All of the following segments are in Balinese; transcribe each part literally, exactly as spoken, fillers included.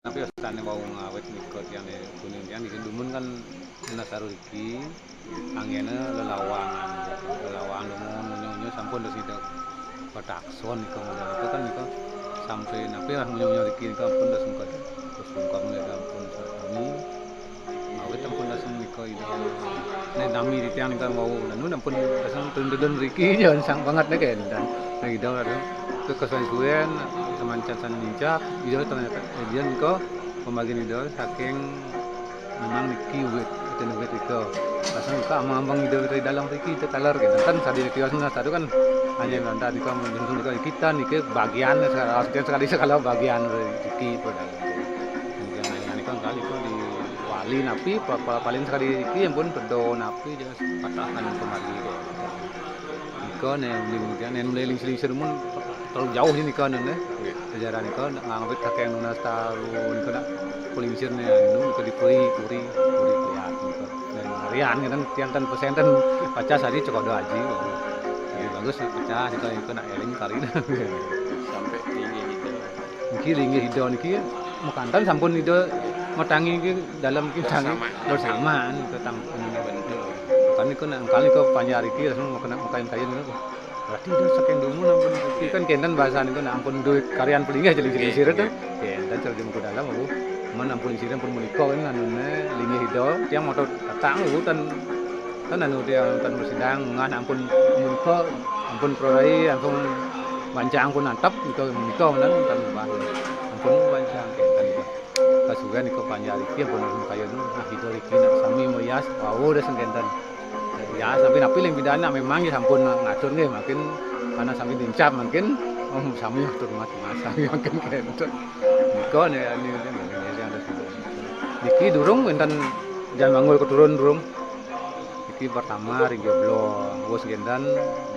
Tapi astane wau ngawit nika tiang kuning tiang niki dumun kan ana saru iki anggene lelawangan. Lelawangan dumun nyonya sampun terus itu patakson nika model itu kan nika sampai napi lah nyonya iki nika ampun terus nika terus nika mulai ampun sami ngawit ampun terus nika ida nek nami di tiang nika wau lanu ampun terus tundun riki jangan sang banget nek dan nek ida itu kesuwen-suwen semancan san nincak ida ternyata ida nika pembagian ida saking memang niki wit itu wit nika pasang nika amang-amang ida dari dalam riki itu taler gitu kan sadi kios nah satu kan hanya nanti nika menjunjung nika kita niki bagian sekali sekali sekali bagian riki pada nika kali itu di wali napi pa- pa- paling sekali riki yang pun pedo napi dia patahan kemari deh nika nih nih mulai lingsir-lingsir mun terlalu jauh ini kan nih sejarah nika nganggap kakek nunas tahu nika nak kulingsir nih anu nika dipuri puri puri lihat nika dan harian kan tiang tan pesenten pacah sadi cekodo aji jadi bagus pecah nika nika nak eling kali sampai ini gitu mungkin linggih ida niki makantan sampun ida matangi iki dalam iki tangi bersamaan nika tang kan nika nang kali ke panjar iki langsung makan makain kayu nika berarti ida saking dumun ampun iki kan kenten bahasa nika nah ampun duit karyan pelinggih jadi jadi sirut tuh kenten terjun ke dalam aku mana ampun sirut pun menika kan anune linggih ida tiang motor datang aku tan kan anu tiang tan bersidang ngan ampun menika ampun prorai ampun bancang pun nantep nika menika menan tan ubah ampun bancang kenten nika kasugan nika panjar iki ampun kaya nu nah ida iki nak sami merias wau dah sengkenten ya sampai napi yang pidana memang ya sampun ngatur nggih makin karena sampai dincap makin oh sami atur mat mas sami makin kenten nika ne anu niki durung wenten jan manggul keturun durung Iki pertama ring joblong, wis gendan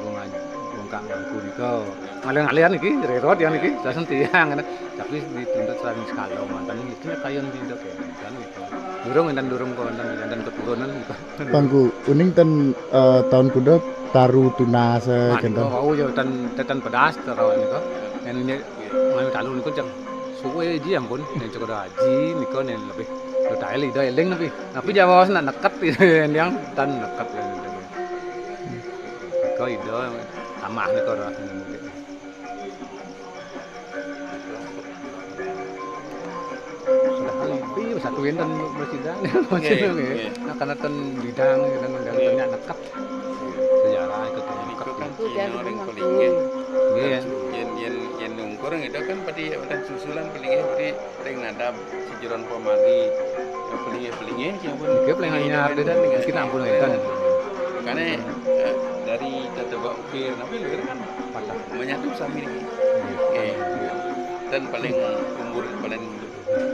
bunga bungkak mangku nika. Ngalir-ngalir niki rerot ya niki, sasen tiang ngene. Tapi dituntut selain sekalo mantan iki kayun pindah ke kan gitu. Durung enten durung kok enten enten keturunan gitu. Pangku uning ten eh, tahun kuda taru tunas eh, Nah, gendan. Niku wau ya ten ten pedas terus niku. Yang ini mau talu niku ceng suwe ji ampun yang cukup haji niku yang lebih Kota Eli dah eling tapi tapi Jawa nak neket yang tan neket ya gitu. Kau ida tamah ni kau dah. Sudah lebih satu intan bersidang macam ni. Nak kena ten bidang dan dan tanya neket sejarah itu ten neket. Itu kan Cina orang paling ya. Iya. Yang yang yang nungkur itu kan pada orang susulan paling ya pada ring nadab sejeron pamali pelinggih-pelinggih sing pun dia paling hanya ada dan kita ampun kan karena eh, dari tetebak ukir tapi lu kan patah menyatu sami ni eh, dan paling umur paling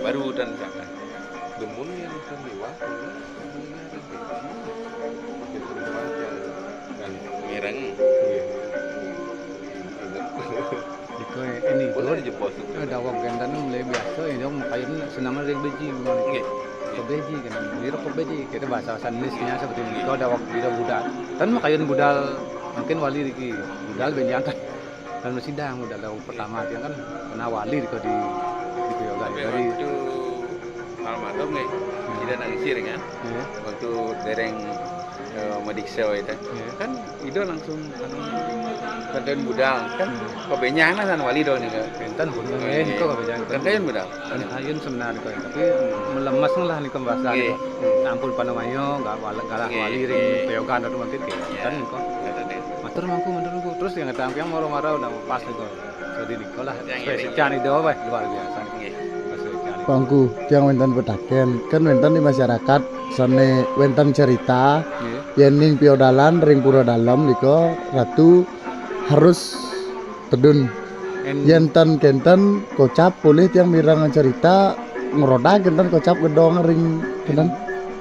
baru dan jangan demun yang kan lewat mireng Iko ini Boleh itu aja bos itu. Ada wong gendan mulai biasa ya dong makayun senang dari beji Nggih. Ke beji kan, mirip ke beji kita bahasa Indonesia seperti itu ada waktu kita budal kan makayun budal mungkin wali riki budal benjang kan dan sidang budal tahun pertama dia kan kena wali riko di di Kuyoga Tapi dari waktu almarhum nih, tidak nang isir kan? Iya. Waktu dereng eh, madiksa itu. Iya. Kan Ido langsung anu, kenten budal kan kebenyangan kan wali do nih kan. Kenten pun eh kok kebenyangan. Kenten budal. Kan ayun sebenarnya kok tapi melemes lah nih kembasa Iya. Ampun panamayo enggak wala galah Iya, wali ring iya. Peyogan atau mungkin kayak Iya. Kan kok. Kenten deh. Matur mangku matur mangku terus yang ngetang yang moro-moro udah pas nih kok. Jadi nih kok lah Yang ini. Spesial Ido weh luar biasa. Nggih. Spesial. Pangku, tiang wenten petaken, kan wenten di masyarakat sane wenten cerita Nggih. Yen ning piodalan ring pura dalem nika ratu harus tedun. En- Yen ten kenten kocap polih tiang mireng cerita ngeroda kenten kocap gedong ring kenten.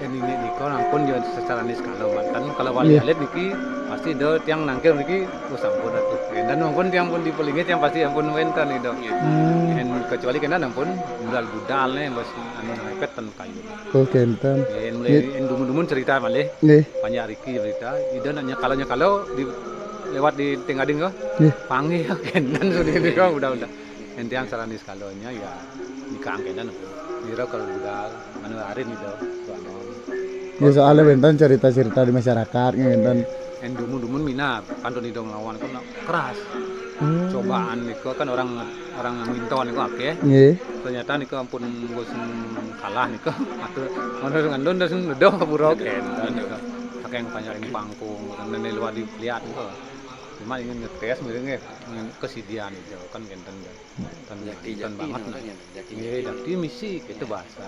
En ini nika ampun ya secara nis kalau mantan kalau wali Nggih. Alit niki pasti do tiang nangkil niki oh sampun atuh. Dan ampun tiang pun dipelingi tiang pasti ampun wenten nih dong. Hmm. En kecuali kena ampun budal budal nih bos anu mepet ten kayu. Oh kenten. En mulai en dumun-dumun cerita malih. Nggih. Panjang Riki cerita. Ida nanya kalau kalau di lewat di Tengading kok. Nggih. Panggil kenten sudah itu kok udah udah. Entian sarani sekalonya ya nikah kenten. Kira kalau budal, anu arin itu. Ya, soalnya wénten cerita-cerita di masyarakat, wénten. Yang dumun-dumun mina pantun itu ngelawan kan keras. Hmm. Cobaan niku kan orang orang minton niku akeh. Nggih. Ternyata niku ampun Gus kalah niku. Atuh ngono ngandun terus nedoh pura kenten niku. Pakai yang panjang pangkung, kan ini luar dilihat niku. Cuma ingin ngetes miring nggih, ingin kesidian itu kan kenten nggih. Kan Jati, kenten jati banget. namanya, jati. Nggih, jati misi gitu bahasa.